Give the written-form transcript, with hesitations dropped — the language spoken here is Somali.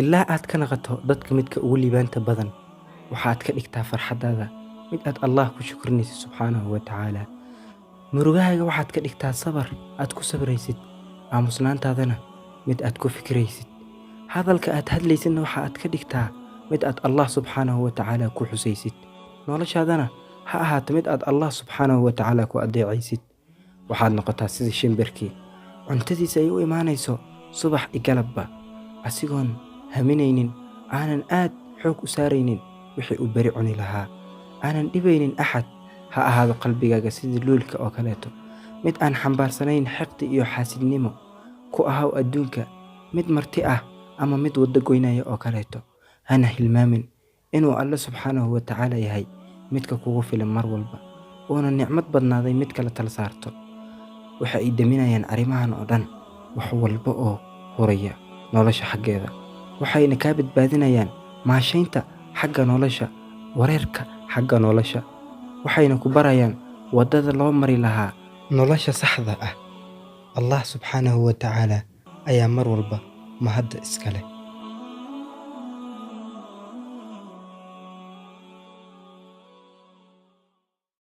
Ilaa aad ka naqato dadka midka ugu liibaanta badan. Waxaad ka dhigtaa farxaddaada mid aad Allah ku shukrinaysid subxaanahu wa tacaala. Murugahaaga waxaad ka dhigtaa sabar aad ku sabraysid, aamusnaantaadana mid aad ku fikiraysid. Hadalka aad hadlaysidna waxa aad ka dhigtaa mid aad Allah subxaanahu wa tacaala ku xusaysid. Noloshaadana ha ahaato mid aad Allah subxaanahu wa tacaala ku adeecaysid. Waxaad noqotaa sidii shimbirkii cuntadiisa ay u imaanayso subax iyo galabba, asigoon haminaynin, aanan aad xoog u saaraynin wixii uu beri cuni lahaa, aanan dhibaynin axad. Ha ahaado qalbigaaga sidii luulka oo kaleeto, mid aan xambaarsanayn xiqdi iyo xaasidnimo. Ku ahaw adduunka mid marti ah ama mid waddo goynaya oo kaleeto. Hana hilmaamin inuu Alle subxaanahu wa tacaala yahay midka kugu filan mar walba, uuna nicmad badnaaday mid kala tala saarto. Waxa ay daminayaan arrimahan oo dhan wax walba oo huraya nolosha xaggeeda, waxayna kaa badbaadinayaan maashaynta xagga nolosha, wareerka xagga nolosha, waxayna ku barayaan waddada loo mari lahaa nolosha saxda ah. Allah subxaanahu wa tacaala ayaa mar walba mahadda iska leh.